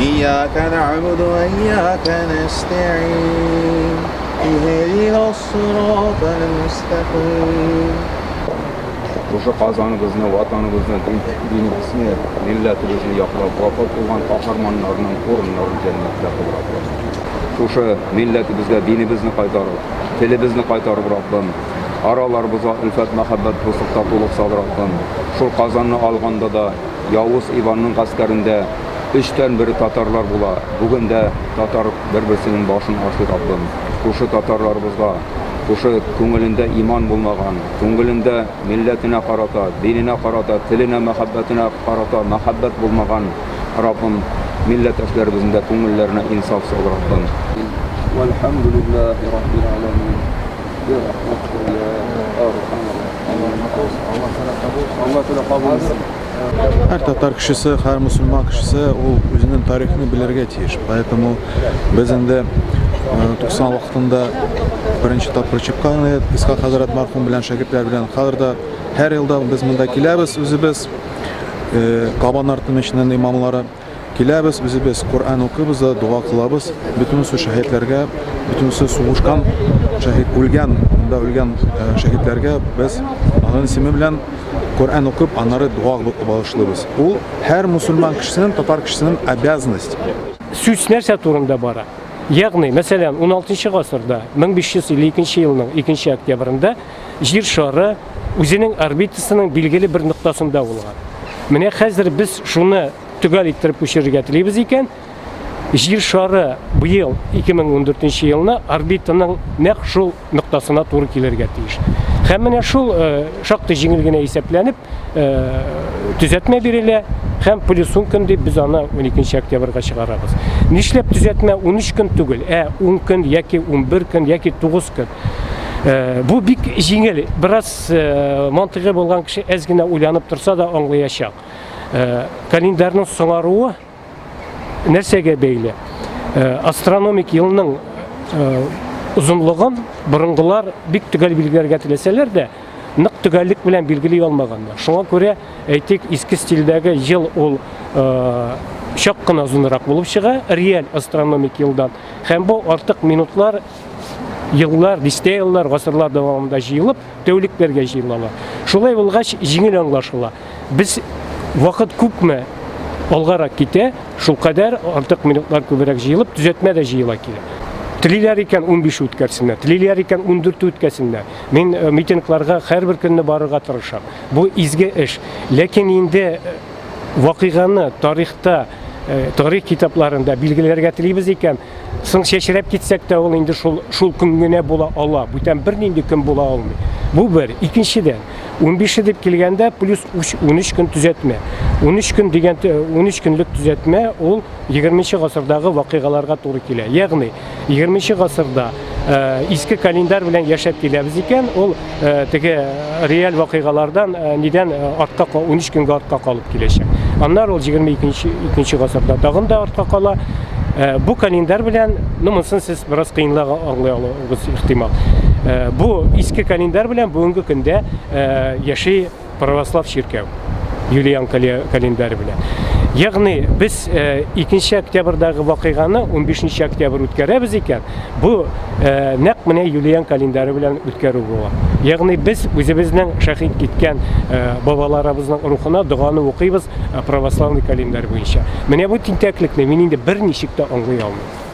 إياك نعبد وإياك نستعين اهدنا الصراط المستقيم. Шушы Казаныбызны, ватаныбызны, динебезне, милләтебезне яклап вафат булган каһарманнарның урыннарын җәннәттә кыл, Раббым. Шушы милләтебезгә динебезне кайтарып, телебезне кайтарып, Раббым. Араларыбызга өлфәт, мәхәббәт, дуслык, татулык сал, Раббым. Шул Казанны алганда да Явыз Иванның гаскәрендә өчтән бере татарлар була. Бүген дә татар бер-берсенең башын ашый, Раббым. Шушы татарларыбызга, шушы күңелендә иман булмаган, күңелендә милләтенә карата, диненә карата, теленә мәхәббәтенә карата мәхәббәт булмаган, Раббым, милләттәшләребезнең дә күңелләренә инсаф сал, Раббым. Вальхамдулиллахи раббил аламин. Бирахматика я архамар рахимин. Алла Тәгалә кабул итсен. Һәр татар кешесе, һәр мусульман кешесе ул үзенең тарихын белергә тиеш. Поэтому без инде 90 вакытында беренче тапкыр чыккан идек Исхак хәзрәт мәрхүм белән, шәкертләр белән. Хәзер дә һәр елда без монда киләбез үзебез. Кабан арты мәчетенең имамлары киләбез, үзебез Коръән укыйбыз да, дога кылабыз. Бөтенесе шәһитләргә, бөтенесе сугышкан, шәһит үлгән, монда үлгән шәһитләргә без аның исеме белән Коръән укып, аннары дога багышлыйбыз. Ул һәр мусульман кешесенең, татар кешесенең обязанность. Сүз нәрсә турында бара? Ягъни, мәсәлән, 16 гасырда, 1552 елның 2 октябрендә Җир шары үзенең орбитасының билгеле бер ноктасында булган. Менә хәзер без шуны төгәл иттереп күчерергә телибез икән, Җир шары быел 2014 елны орбитаның нәкъ шул ноктасына туры килергә тиеш. Һәм менә шул шактый җиңел генә исәпләнеп, төзәтмә бирелә һәм плюс 10 көн дип без аны 12 октябрьгә чыгарабыз. Нишләп төзәтмә 13 көн түгел, ә 10 көн яки 11 көн яки 9 көн? Бу бик җиңел, бераз мантыйгы булган кеше әз генә уйланып торса да аңлаячак. Календарьның соңаруы нәрсәгә бәйле? Астрономик елның озынлыгын борынгылар бик төгәл билгеләргә теләсәләр дә, нык төгәллек белән билгели алмаганнар. Шуңа күрә, әйтик, иске стильдәге ел ул чак кына озынрак булып чыга, реаль астрономик елдан. Һәм бу артык минутлар еллар, дистә еллар, гасырлар дәвамында җыелып, тәүлекләргә җыелалар. Шулай булгач, җиңел аңлашыла. Без вакыт күпме алгарак китә, шулкадәр артык минутлар күбрәк җыелып, төзәтмә дә җыела килә. Телиләр икән 15 үткәрсеннәр, телиләр икән 14 үткәрсеннәр. Мин митингларга һәрбер көнне барырга тырышам. Бу изге эш. Ләкин инде вакыйганы тарихта, тарих китапларында билгеләргә телибез икән, соң чәчрәп китсәк тә ул инде шул шул көн генә була ала. Бүтән бернинди көн була алмый. Бу бер. Икенчедән, 15 дип килгәндә плюс 13 көн төзәтмә. 13 көн дигән 13 көнлек төзәтмә ул 20 гасырдагы вакыйгаларга туры килә. Ягъни 20 гасырда иске календарь белән яшәп киләбез икән, ул теге реаль вакыйгалардан нидән артка 13 көнгә артка калып киләчәк. Аннары ул 22 гасырда тагын да артка кала. Бу календарь белән, ну, монысын сез бераз кыенлык аңлый алуыгыз ихтимал. Бу иске календарь белән бүгенге көндә яши православ чиркәү Юлиан календаре белән. Ягъни без 2 октябрьдәге вакыйганы 15 октябрь үткәрәбез икән, бу нәкъ менә Юлиан календаре белән үткәрү була. Ягъни без үзебезнең шәһит киткән бабаларыбызның рухына доганы укыйбыз православный календарь буенча. Менә бу тинтәклекне мин инде берничек тә аңлый алмыйм.